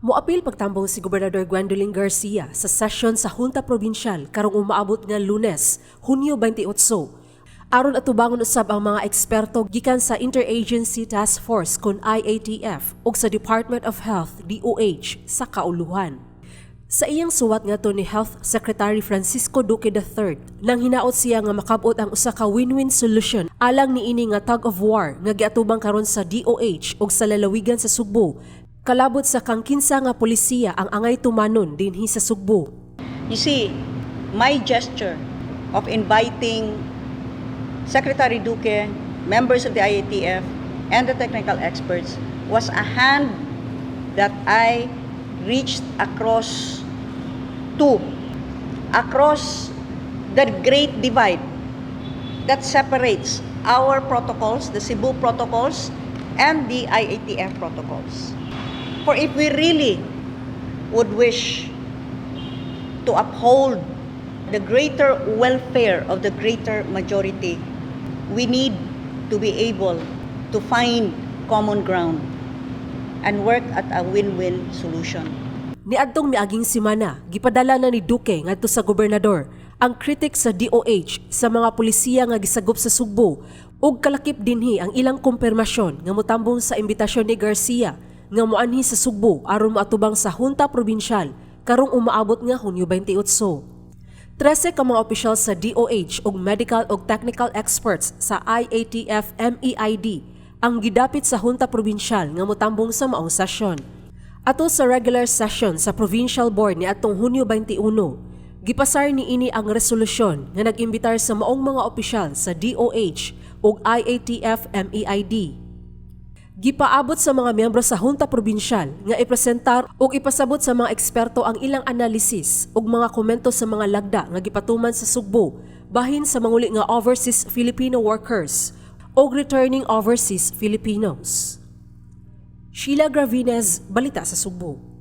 Moapil pagtambong si Gobernador Gwendolyn Garcia sa session sa Junta Provincial karong umaabot nga Lunes, Hunyo 28. Aron atubangon usab ang mga eksperto gikan sa Interagency Task Force kon IATF ug sa Department of Health, DOH, sa kauluhan. Sa iyang suwat ngadto ni Health Secretary Francisco Duque III, nang hinaot siya nga makabot ang usa ka win-win solution alang niini nga tug of war nga giatubang karon sa DOH ug sa lalawigan sa Sugbo kalabot sa kang kinsa nga polisiya ang angay tumanon dinhi sa Sugbo. You see, my gesture of inviting Secretary Duque, members of the IATF, and the technical experts was a hand that I reached across the great divide that separates our protocols, the Cebu Protocols, and the IATF protocols. For if we really would wish to uphold the greater welfare of the greater majority, we need to be able to find common ground and work at a win-win solution. Niadtong miaging semana, gipadala na ni Duque ngadto sa gobernador ang kritik sa DOH sa mga pulisiya nga gisagop sa Sugbo ug kalakip dinhi ang ilang kumpirmasyon nga motambong sa imbitasyon ni Garcia nga moanhi sa Sugbo aron moatubang sa Junta Provincial karong umaabot nga Hunyo 28. 13 ka mga opisyal sa DOH ug medical ug technical experts sa IATF MEID ang gidapit sa Junta Provincial nga motambong sa maong sesyon. Ato sa regular session sa Provincial Board ni atong Hunyo 21, gipasar niini ang resolusyon nga nag-imbitar sa maong mga opisyal sa DOH ug IATF MEID. Gipaabot sa mga miyembro sa Junta Provincial nga ipresentar ug ipasabot sa mga eksperto ang ilang analisis ug mga komento sa mga lagda nga gipatuman sa Sugbo bahin sa manguli nga overseas Filipino workers ug returning overseas Filipinos. Sheila Gravines, Balita sa Sugbo.